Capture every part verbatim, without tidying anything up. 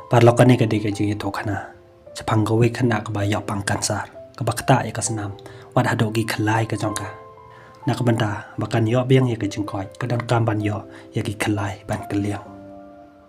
Paralok, kane ka dei ka jingïathuhkhana shaphang kawei ka khynnah kaba ïoh pang kansar, kaba ktah ïa ka snam wat haduh ki khyllai ka jong ka. Na ka bynta ba kan ïoh biang ïa ka jingkoit, ka donkam ban ïoh ïa ki khyllai ban kylliang.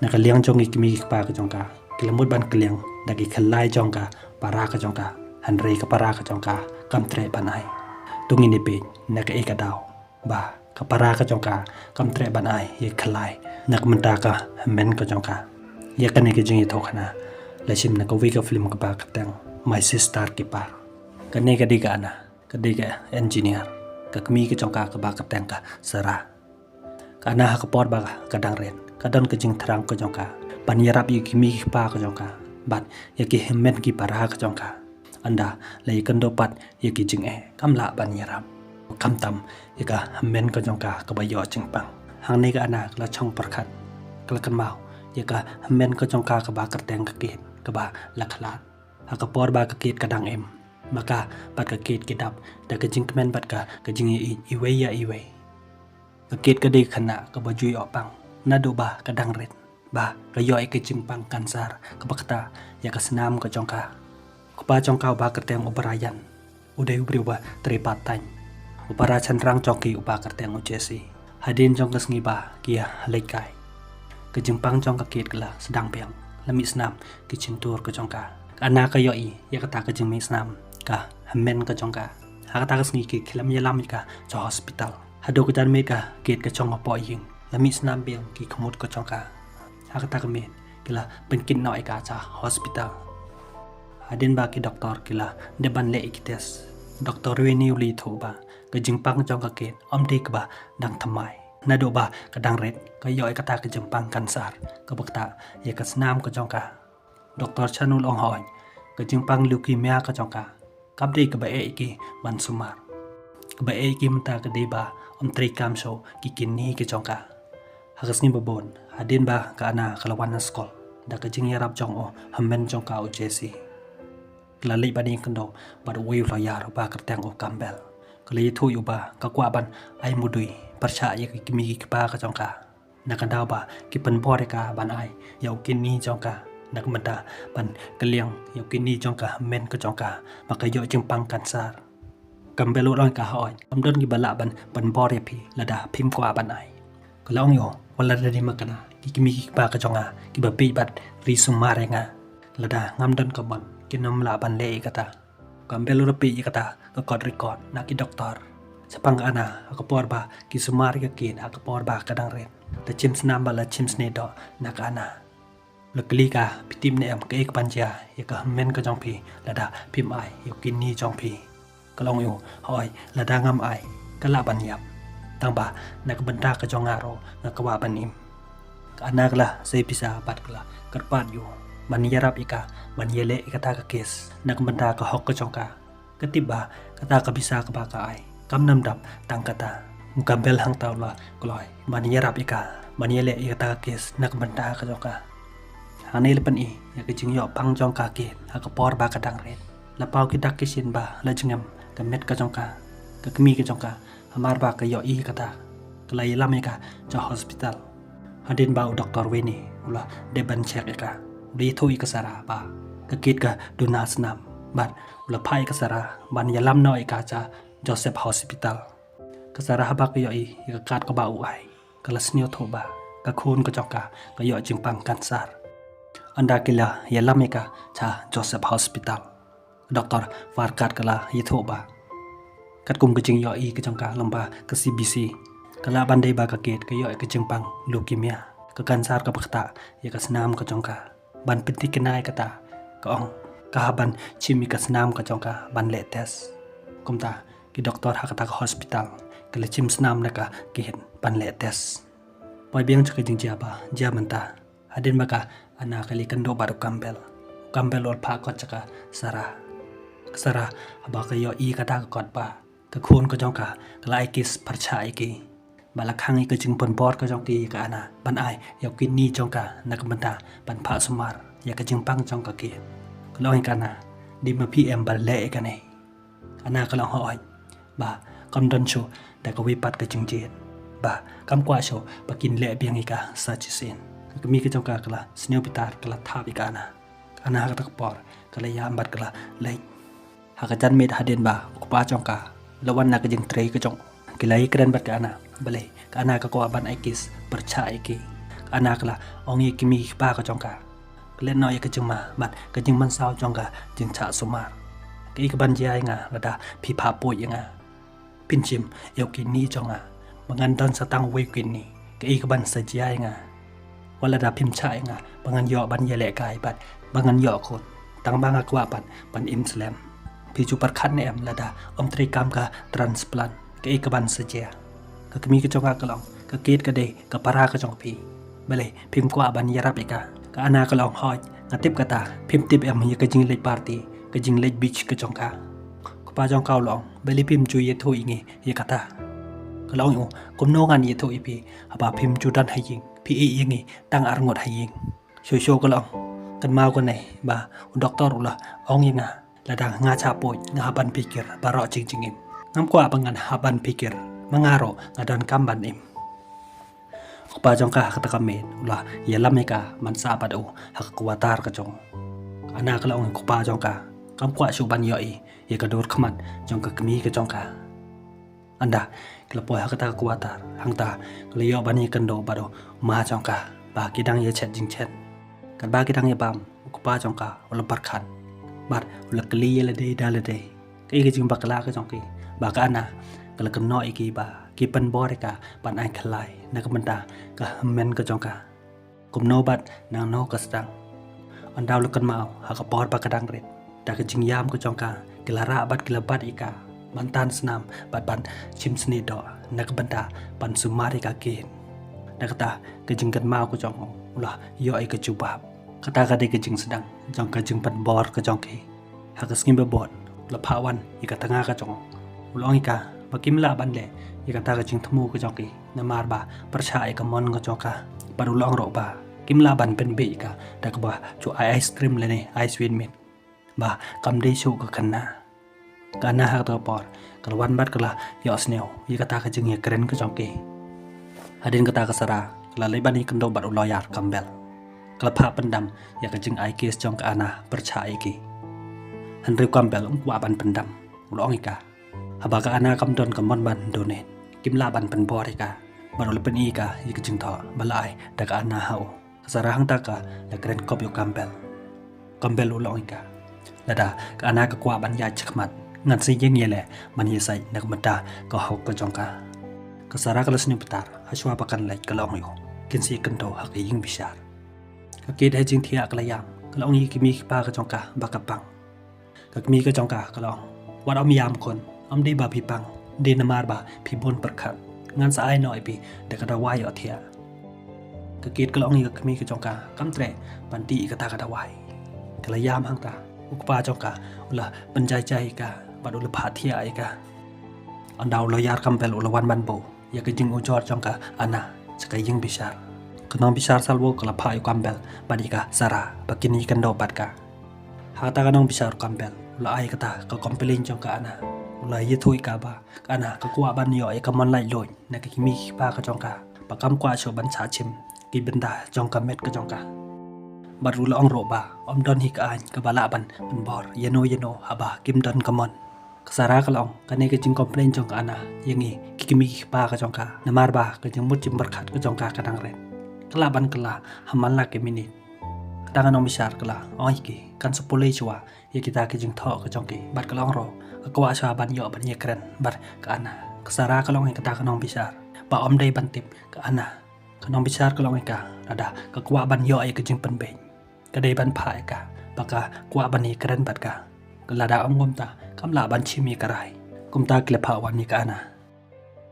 Na ka liang jong ki kmie ki kpa ka jong ka, ki la mut ban kylliang da ki khyllai jong ka para ka jong ka, hynrei ka para ka jong ka kam treh ban ai. To ngin ïa peit na kaei ka daw ba ka para ka jong ka kam treh ban ai ïa ki khyllai na ka bynta ka hynmen ka jong ka. Ïa kane ka jingïathuhkhana la shim na kawei ka film kaba kyrteng My Sister Keeper. Kane ka dei ka Anna, ka dei ka engineer. Ka kmie ka jong ka kaba kyrteng ka Sarah. Ka Anna ha ka por ba ka dang rit, ka don ka jingthrang ka jong ka ban ïarap ïa ki kmie ki kpa ka jong ka bad ïa ki hynmen ki para ka jong ka. Ynda la ïakynduh pat ïa ki jingeh, kam lah ban ïarap, khamtam ïa ka hynmen ka jong ka kaba ïoh jingpang. Hangne ka Anna ka la shong pyrkhat, ka la kynmaw ïa ka hynmen ka jong ka kaba kyrteng ka Kate, kaba la khlad. Ha ka por ba ka Kate ka dang im, ma ka bad ka Kate ki dap da ka jingkmen bad ka, ka jingïeit iwei ïa iwei. Ka Kate ka dei ka khynnah kaba ju ïoh pang naduh ba ka dang rit, ba ka ïoh ïa ka jingpang kansar kaba ktah ïa ka snam ka jong ka. U kpa jong ka uba kyrteng u Brian, u dei u briew ba trei part time. U para shynrang jong ki uba kyrteng u Jesse. Hadien jong ka sngi ba ki ïa leit kai, ka jingpang jong ka Kate ka la sdang biang, la mih snam ki shyntur ka jong ka. Ka Anna ka ïohi ïa kata ka jingmih snam ka hynmen ka jong ka. Ha kata ka sngi ki khlem ïalam ïa ka sha hospital. Haduh ka janmiet ka Kate ka shong hapoh ïing, la mih snam biang ki khmut ka jong ka. Ha kata ka miet ki la pynkit noh ïa ka sha hospital. Hadien ba ki doktor ki la dep ban leh ïa ki test, Doktor Winnie u la ïathuh ba ka jingpang jong ka Kate ym dei kaba dang thymmai. Naduh ba ka dang rit, ka ïoh ïa kata ka jingpang kansar kaba ktah ïa ka snam ka jong ka. Doktor Chan u la ong hooid, ka jingpang leukemia ka jong ka kam dei kaba eh ïa ki ban sumar. Kaba eh ïa ki mynta ka dei ba ym treikam shuh ki kidney ka jong ka. Ha ka sngi ba bud, hadien ba ka Anna ka la wan na skul da ka jingïarap jong u hynmen jong ka u Jesse, ka la leit ban ïakynduh bad uwei u lawyer uba kyrteng u Campbell. Ka la ïathuh ïa u ba ka kwah ban ai mudui pyrshah ïa ki kmie ki kpa ka jong ka, na ka daw ba ki pynbor ïa ka ban ai ïa u kidney jong ka, na ka bynta ban kylliang ïa u kidney jong ka hynmen ka jong ka ba ka ïoh jingpang kansar. Campbell u la ong ïa ka, hooid, kam don kiba lah ban pynbor ïa phi lada phim kwah ban ai. Ka la ong ïa u, wat lada dei ma kane, ki kmie ki kpa ka jong nga kiba peit bad ri sumar ïa nga, lada ngam don ka mon, kin ym lah ban leh ïa kata. Campbell u la peit ïa kata ka kot record na ki doktor shaphang ka Anna ha ka por ba ki sumar ïa ka Kate ha ka por ba ka dang rit. La shim snam bad la shim sniewdoh na ka Anna. La kylli ka, phi tip ne em kaei kaban jia ïa ka hynmen ka jong phi lada phim ai ïa u kidney jong phi? Ka la ong ïa u, hooid, lada ngam ai ka lah ban ïap, tangba na ka bynta ka jong nga ruh nga kwah ban im. Ka Anna ka la sei pisa bad ka la kyrpad ïa u ban ïarap ïa ka ban ïaleh ïa kata ka case na ka bynta ka hok ka jong ka. Ka tip ba kata ka pisa kaba ka ai kam nang dap tang kata. U Campbell hangta u la kloi ban ïarap ïa ka ban ïaleh ïa kata ka case na ka bynta ka jong ka. Hangne la pyni ïa ka jingïoh pang jong ka Kate ha ka por ba ka dang rit. La paw ki dak ki shin ba la jngem ka met ka jong ka, ka kmie ka jong ka, hamar ba ka ïohi kata. Ka la ïalam ïa ka sha hospital. Hadien ba u Doktor Winnie u la dep ban check ïa ka, u la ïathuh ïa ka Sarah ba ka Kate ka duna snam bad u la phah ïa ka Sarah ban ïalam noh ïa ka sha Joseph Hospital. Ka Sarah haba ka ïohi ïa ka card kaba u ai, ka la sngewthuh ba ka khun ka jong ka ka ïoh jingpang kansar. Ynda ki la ïalam ïa ka sha Joseph Hospital, Doktor Farkat ka la ïathuh ba katkum ka jingïohi ka jong ka lyngba ka C B C, ka lah ban dei ba ka Kate ka ïoh ïa ka jingpang leukemia, ka kansar kaba ktah ïa ka snam ka jong ka. Ban pynthikna ïa kata, ka ong, ka hap ban shim ïa ka snam ka jong ka ban leh test. Kumta ki doktor ha kata ka hospital ki la shim snam na ka Kate ban leh test. Poi biang sha ka jingjia ba jia mynta. Hadien ba ka Anna ka la ïakynduh bad u Campbell, u Campbell u la phah kot sha ka Sarah. Ka Sarah haba ka ïohi kata ka kot ba ka khun ka jong ka ka la ai case pyrshah ïa ki, ba la khang ïa ka jingpynbor ka jong ki ïa ka Anna ban ai ïa u kidney jong ka na ka bynta ban phah sumar ïa ka jingpang jong ka Kate. Ka la ong ïa ka Anna, dei ma phi em ba leh ïa kane? Ka Anna ka la ong, hooid, ba kam don shuh da kawei pat ka jingjied, ba kam kwah shuh ba kin leh biang ïa ka sa shisien. Ka Kmie ka jong ka ka la sniew bitar, ka la thap ïa ka Anna. Ka Anna ha kata ka por ka la ïam bad ka la leit. Ha ka janmiet hadien ba u kpa jong ka u la wan na ka jingtrei ka jong u, ki la ïakren bad ka Anna. Balei ka Anna ka kwah ban ai case pyrshah ïa ki. Ka Anna ka la ong ïa ki kmie ki kpa ka jong ka, klet noh ïa ka jingma bad ka jingmynsaw jong ka jingshah sumar. Kaei kaban jia ïa nga lada phi phah puid ïa nga? Phin shim ïa u kidney jong nga, ba ngan don sa tang uwei u kidney. Kaei kaban sa jia ïa nga? Wat lada phim shah ïa nga ba ngan ïoh ban ïalehkai bad ba ngan ïoh khun, tang ba nga kwah ban, ban im slem. Phi ju pyrkhat ne em lada ym treikam ka transplant, kaei kaban sa jia? Ka kmie ka jong ka ka la ong, ka Kate ka dei ka para ka jong phi. Balei phim kwah ban ïarap ïa ka? Ka Anna ka la ong, hooid, nga tip kata. Phim tip em ïa ka jingleit party, ka jingleit beach ka jong ka? U kpa jong ka u la ong, balei phim ju ïathuh ïa ngi ïa kata? Ka la ong, kumno ngan ïathuh ïa phi haba phim ju don ha ïing? Phi ïeh ïa ngi tang arngut ha ïing. Shuh shuh ka la ong, kynmaw kane ba u doktor u la ong ïa nga, lada nga shah puid nga hap ban pyrkhat baroh jing jingim. Ngam kwah ba ngan hap ban pyrkhat, ma nga ruh nga donkam ban im. U kpa jong ka ha kata ka miet u la ïalam ïa ka ban sah bad u ha ka quarter ka jong u. Ka Anna ka la ong ïa u kpa jong ka, kam kwah shuh ban ïohi ïa ka dur khmat jong ka kmie ka jong ka. Ynda ki la poi ha kata ka quarter, hangta ki la ïoh ban ïakynduh bad u ma jong ka ba ki dang ïashet jingshit. Katba ki dang ïabam, u kpa jong ka u la pyrkhat bad u la kylli ïa lade da lade. Kaei ka jingbakla ka jong ki ba ka Anna ka la kynnoh ïa ki ba ki pynbor ïa ka ban ai khlai na ka bynta ka hynmen ka jong ka? Kumno bad nangno ka sdang? Ynda u la kynmaw ha ka por ba ka dang rit, da ka jingïam ka jong ka ki la rah bad ki la bat ïa ka ban tan snam bad ban shim snieh doh na ka bynta ban sumar ïa ka Kate. Da kata ka jingkynmaw ka jong u u la ïoh ïa ka jubab. Kata ka dei ka jingsdang jong ka jingpynbor ka jong ki. Ha ka sngi ba bud u la phah wan ïa ka tnga ka jong u. U la ong ïa ka ba kim lah ban leh ïa kata ka jingthmu ka jong ki namar ba pyrshah ïa ka mon ka jong ka. Bad u la ong ruh ba kim lah ban pynbiej ïa ka da kaba ju ai ice cream lane ai sweet meat, ba kam dei shuh ka khynnah. Ka Anna ha kata ka por ka la wan bad ka la ïohsngew ïa kata ka jingïakren ka jong ki. Hadien kata ka Sarah ka la leit ban ïakynduh bad u lawyer Campbell. Ka la phah pyndam ïa ka jingai case jong ka Anna pyrshah ïa ki. Hynrei u Campbell um kwah ban pyndam. U la ong ïa ka, haba ka Anna kam don ka mon ban donate, kim lah ban pynbor ïa ka. Bad u la pyni ïa ka ïa ka jingthoh ba la ai da ka Anna ha u. Ka Sarah hangta ka la kren kop ïa u Campbell. Campbell u la ong ïa ka, lada ka Anna ka kwah ban ïaid shakhmat, ngan sa ïeng ïaleh ban ïasaid na ka bynta ka hok ka jong ka. Ka Sarah ka la sniew bitar, ha shuwa ba kan leit ka la ong ïa u, kin sa ïakynduh ha ka ïing bishar. Ka Kate ha jingthiah ka la ïam, ka la ong ïa ki kmie ki kpa ka jong ka ba ka pang. Ka kmie ka jong ka ka la ong, wat ym ïam khun, ym dei ba phi pang, dei namar ba phi bun pyrkhat. Ngan sa ai noh ïa phi da ka dawai ïohthiah. Ka Kate ka la ong ïa ka kmie ka jong ka, kam treh ban tih ïa kata ka dawai. Ka la ïam hangta. U kpa jong ka u la pynjai jai ïa ka bad u la phah thiah ïa ka. Ynda u lawyer Campbell u la wan ban buh ïa ka jingujor jong ka Anna sha ka ïing bishar, ka nongbishar Salvo ka la phah ïa u Campbell bad ïa ka Sarah ba kin ïakynduh bad ka. Ha kata ka nongbishar u Campbell u la ai kata ka complaint jong ka Anna. U la ïathuh ïa ka ba ka Anna ka kwah ban ïoh ïa ka mon laitluid na ki kmie ki kpa ka jong ka, ba kam kwah shuh ban shah shim ki bynta jong ka met ka jong ka. Bad u la ong ruh ba ym don hi ka aiñ kaba lah ban pynbor ïano ïano haba kim don ka mon. Ka Sarah ka la ong, kane ka jingcomplain jong ka Anna ïa ngi ki kmie ki kpa ka jong ka, namar ba ka jingmut jingpyrkhat ka jong ka ka dang rit. Ka lah ban kylla ha man la ki minit. Kata ka nongbishar ka la ong ïa ki kan sa pule shuwa ïa kita ki jingthoh ka jong ki. Bad ka la ong ruh ka kwah shuwa ban ïoh ban ïakren bad ka Anna. Ka Sarah ka la ong ïa kata ka nongbishar ba ym dei ban tip ka Anna. Ka nongbishar ka la ong ïa ka, lada ka kwah ban ïoh ïa ka jingpynbeit, ka dei ban phah ïa ka ba ka kwah ban ïakren bad ka. Lada ym kumta kam lah ban shim ïa ka rai. Kumta ki la phah wan ïa ka Anna.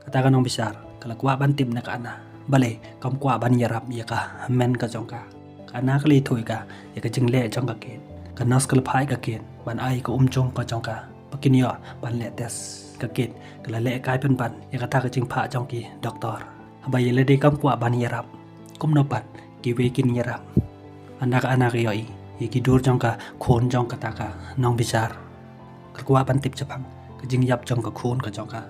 Kata ka nongbishar ka la kwah ban tip na ka Anna balei kam kwah ban ïarap ïa ka hynmen ka jong ka. Ka Anna ka la ïathuh ïa ka ïa ka jingleh jong ka Kate. Ka nurse ka la phah ïa ka Kate ban ai ïa ka umjung ka jong ka ba kin ïoh ban leh test. Ka Kate ka la lehkai pynban ïa kata ka jingphah jong ki doktor. Haba ïa lade kam kwah ban ïarap, kumno pat kiwei kin ïarap? Ynda ka Anna ka ïohi ïa ki dur jong ka khun jong kata ka nongbishar, ka kwah ban tip shaphang ka jingïap jong ka khun ka jong ka.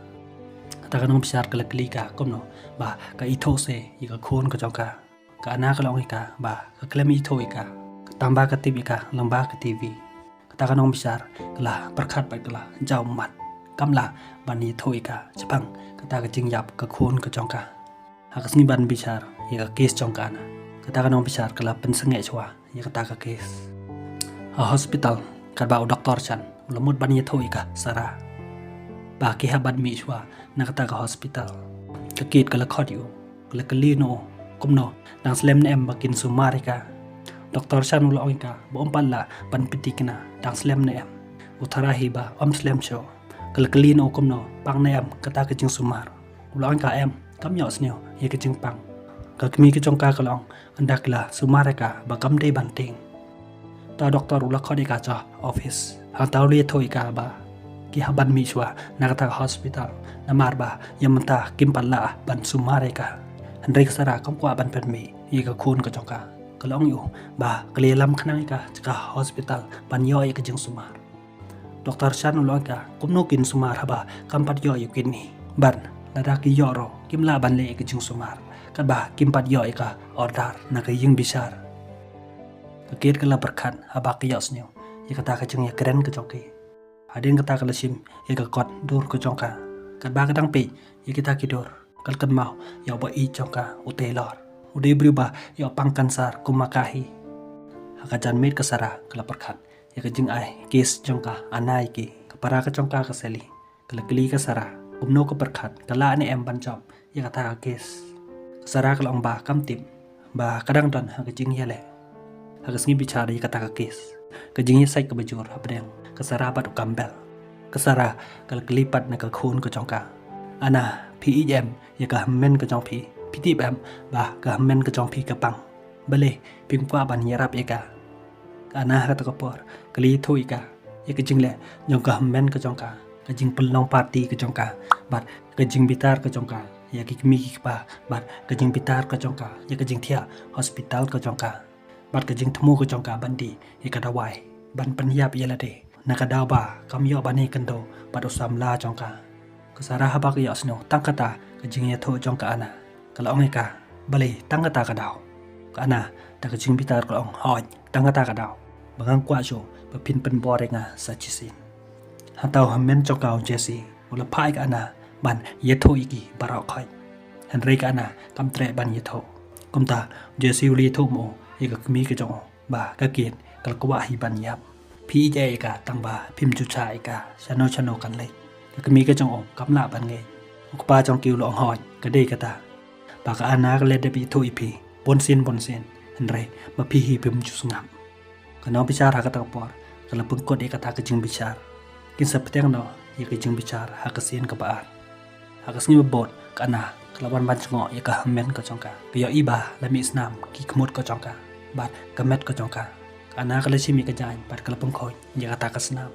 Kata ka nongbishar ka la kylli ka kumno ba ka ithuh se ïa ka khun ka jong ka. Ka Anna ka la ong ïa ka ba ka khlem ïathuh ïa ka, ka tang ba ka tip ïa ka lyngba ka TV. Kata ka nongbishar ka la pyrkhat bad ka la jaw mat, kam lah ban ïathuh ïa ka shaphang kata ka jingïap ka khun ka jong ka. Ha ka sngi ban bishar ïa ka case jong ka Anna, kata ka nongbishar ka la pynsangeh shuwa ïa kata ka case. Ha hospital, katba u Doktor Chan u la mut ban ïathuh ïa ka Sarah ba ki hap ban mih shuwa na kata ka hospital, ka Kate ka la khot ïa u, ka la kylli na u kumno dang slem ne em ba kin sumar ïa ka. Doktor Chan u la ong ïa ka ba um pat lah ban pynthikna dang slem ne em. U tharai hi ba um slem shuh. Ka la kylli na u kumno pang ne em kata ka jingsumar. U la ong ïa ka em, kam ïohsngew ïa ka jingpang. Ka kmie ka jong ka ka la ong, ynda ki la sumar ïa ka ba kam dei ban tieng. Ta doktor u la khot ïa ka sha office, hangta u la ïathuh ïa ka ba ki hap ban mih shuwa na kata ka hospital, namar ba ïa mynta kim pat lah ban sumar ïa ka. Hynrei ka Sarah kam kwah ban pynmih ïa ka khun ka jong ka. Ka la ong ïa u ba ka la ïalam khnang ïa ka sha ka hospital ban ïoh ïa ka jingsumar. Doktor Chan u la ong ïa ka, kumno kin sumar haba kam pat ïoh ïa u kidney? Bad lada ki ïoh ruh, kim lah ban leh ïa ka jingsumar katba kim pat ïoh ïa ka order na ka ïing bishar. Ka Kate ka la pyrkhat haba ka ïohsngew ïa kata ka jingïakren ka jong ki. Hadien kata ka la shim ïa ka kot dur ka jong ka. Katba ka dang peit ïa kita ki dur, ka la kynmaw ïa uba ïeit jong ka, u Taylor. U dei u briew ba ïoh pang cancer kum ma ka hi. Ha ka janmiet ka Sarah ka la pyrkhat ïa ka jingai case jong ka Anna ïa ki. Ka para ka jong ka, ka Sally, ka la kylli ka Sarah kumno ka pyrkhat, ka lah ne em ban jop ïa kata ka case. Ka Sarah ka la ong ba kam tip, ba ka dang don ha ka jingïaleh ha ka sngi bishar ïa kata ka case. Ka jingïaseng kaba jur hapdeng ka Sarah bad u Campbell. Ka Sarah ka la kylli pat na ka khun ka jong ka, Anna, phi ïeit em ïa ka hynmen ka jong phi? Phi tip em ba ka hynmen ka jong phi ka pang? Balei phim kwah ban ïarap ïa ka? Ka Anna ha kata ka por ka la ïathuh ïa ka ïa ka jingleh jong ka hynmen ka jong ka, ka jingpynlong party ka jong ka, bad ka jingbitar ka jong ka ïa ki kmie ki kpa, bad ka jingbitar ka jong ka ïa ka jingthiah hospital ka jong ka, bad ka jingthmu ka jong ka ban dih ïa ka dawai ban pynïap ïa lade na ka daw ba kam ïoh ban ïakynduh bad u samla jong ka. Ka Sarah haba ka ïohsngew tang kata ka jingïathuh jong ka Anna, ka la ong ïa ka, balei tang kata ka daw? Ka Anna da ka jingbitar ka la ong, hooid, tang kata ka daw, ba ngam kwah shuh ba phin pynbor ïa nga sa shisien. Hangta u hynmen jong ka u Jesse u la phah ïa ka Anna ban ïathuh ïa ki baroh khoit. Hynrei ka Anna kam treh ban ïathuh. Kumta u Jesse u la ïathuh mo ïa ka kmie ka jong u ba ka Kate ka la kwah hi ban ïap. Phi ïeit ïa ka tang ba phim ju shah ïa ka, shano shano kan leit. Ka kmie ka jong u kam lah ban ngeit. U kpa jong ki u la ong, hooid, ka dei kata, ba ka Anna ka la dep ïathuh ïa phi bunsien bunsien, hynrei ma phi hi phim ju sngap. Ka nongbishar ha kata ka por ka la pynkut ïa kata ka jingbishar. Kin sa bteng noh ïa ka jingbishar ha ka sien kaba ar. Ha ka sngi ba bud ka Anna ka la wan ban jngoh ïa ka hynmen ka jong ka. Ka ïohi ba la mih snam ki khmut ka jong ka bad ka met ka jong ka. Ka Anna ka la shim ïa ka jaiñ bad ka la pynkhuid ïa kata ka snam.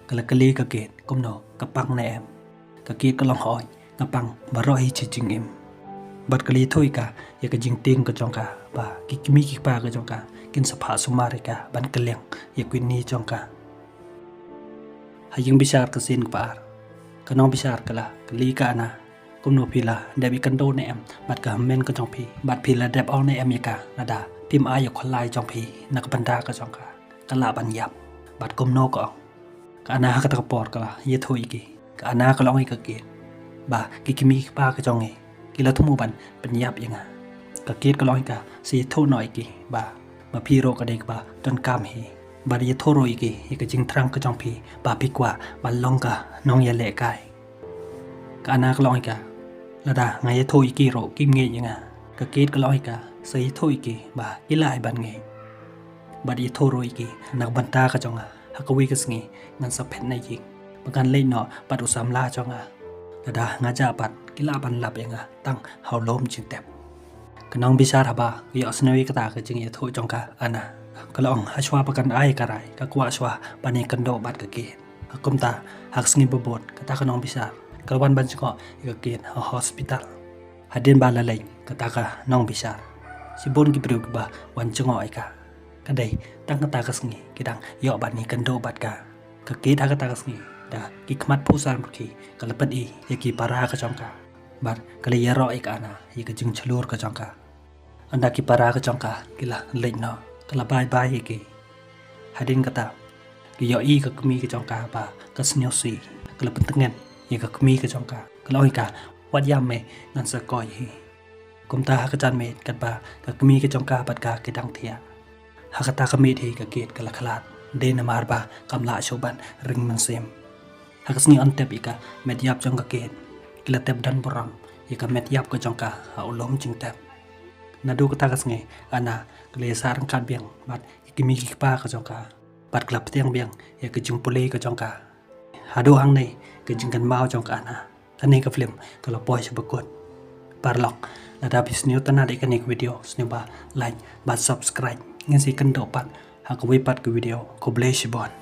Ka la kylli ka Kate kumno, ka pang ne em? Ka Kate ka la ong, hooid, nga pang baroh hi shi jingim. Bad ka la ïathuh ïa ka ïa ka jingtieng ka jong ka ba ki kmie ki kpa ka jong ka kin sa phah sumar ïa ka ban kylliang ïa u kidney jong ka. Ha ïing bishar ka sien kaba ar, ka nongbishar ka la kylli ka Anna, kumno, phi la dep ïakynduh ne em bad ka hynmen ka jong phi? Bad phi la dep ong ne em ïa ka lada phim ai ïa u khyllai jong phi na ka bynta ka jong ka, ka lah ban ïap? Bad kumno ka ong? Ka Anna ha kata ka por ka la ïathuh ïa ki. Ka Anna ka la ong ïa ka Kate ba ki kmie ki kpa ka jong ngi ki la thmu ban pynïap ïa nga. Ka Kate ka la ong ïa ka, sa ïathuh noh ïa ki ba ma phi ruh ka dei kaba donkam hi. Bad ïathuh ruh ïa ki ïa ka jingthrang ka jong phi ba phi kwah ban long ka nongïalehkai. Ka Anna ka la ong ïa ka, lada nga ïathuh ïa ki ruh kim ngeit ïa nga. Ka Kate ka la ong ïa ka, sa ïathuh ïa ki ba ki lah hi ban ngeit. Bad ïathuh ruh ïa ki na ka bynta ka jong nga, ha kawei ka sngi ngan sa phet na ïing ba ngan leit noh bad u samla jong nga. Lada nga jah pat, ki lah ban lap ïa nga tang ha u lum jingtep. Ka nongbishar haba ka ïohsngew ïa kata ka jingïathuh jong ka Anna, ka la ong, ha shuwa ba kan ai ka rai, ka kwah shuwa ban ïakynduh bad ka Kate. Ha kumta, ha ka sngi ba bud kata ka nongbishar ka la wan ban jngoh ïa ka Kate ha hospital. Hadien ba la leit kata ka nongbishar, shibun ki briew kiba wan jngoh ïa ka. Ka dei tang kata ka sngi ki dang ïoh ban ïakynduh bad ka. Ka Kate ha kata ka sngi, da ki khmat phuh sar murkhie, ka la pyni ïa ki para ka jong ka. Bad ka la ïaroh ïa ka Anna ïa ka jingshlur ka jong ka. Ynda ki para ka jong ka ki la leit noh, ka la bye bye ïa ki. Hadien kata, ki ïohi ka kmie ka jong ka ba ka sniewsih, ka la pyntngen ïa ka kmie ka jong ka. Ka la ong ïa ka, wat ïam me, ngan sa koi hi. Kumta ha ka janmiet katba ka kmie ka jong ka bad ka ki dang thiah, ha kata ka miet hi ka gate ka la khlad. Dei namar ba kam lah shuh ban ring mynsiem. Ha ka sngi yn tep ïa ka met ïap jong ka gate, ki la tep don burom ïa ka met ïap ka jong ka ha u lum jingtep. Naduh kata ka sngi, Anna ka la ïasah ryngkat biang bad ïa ki kmie ki kpa ka jong ka, bad ka la pdiang biang ïa ka jingpule ka jong ka. Haduh hangne ka jingkynmaw jong ka Anna. Kane ka film ka la poi sha ba kut. Paralok, lada phi sngewtynnad ïa kane ka video, sngewbha like bad subscribe. Ngin sa ïakynduh pat ha kawei pat ka video. Khublei shibun.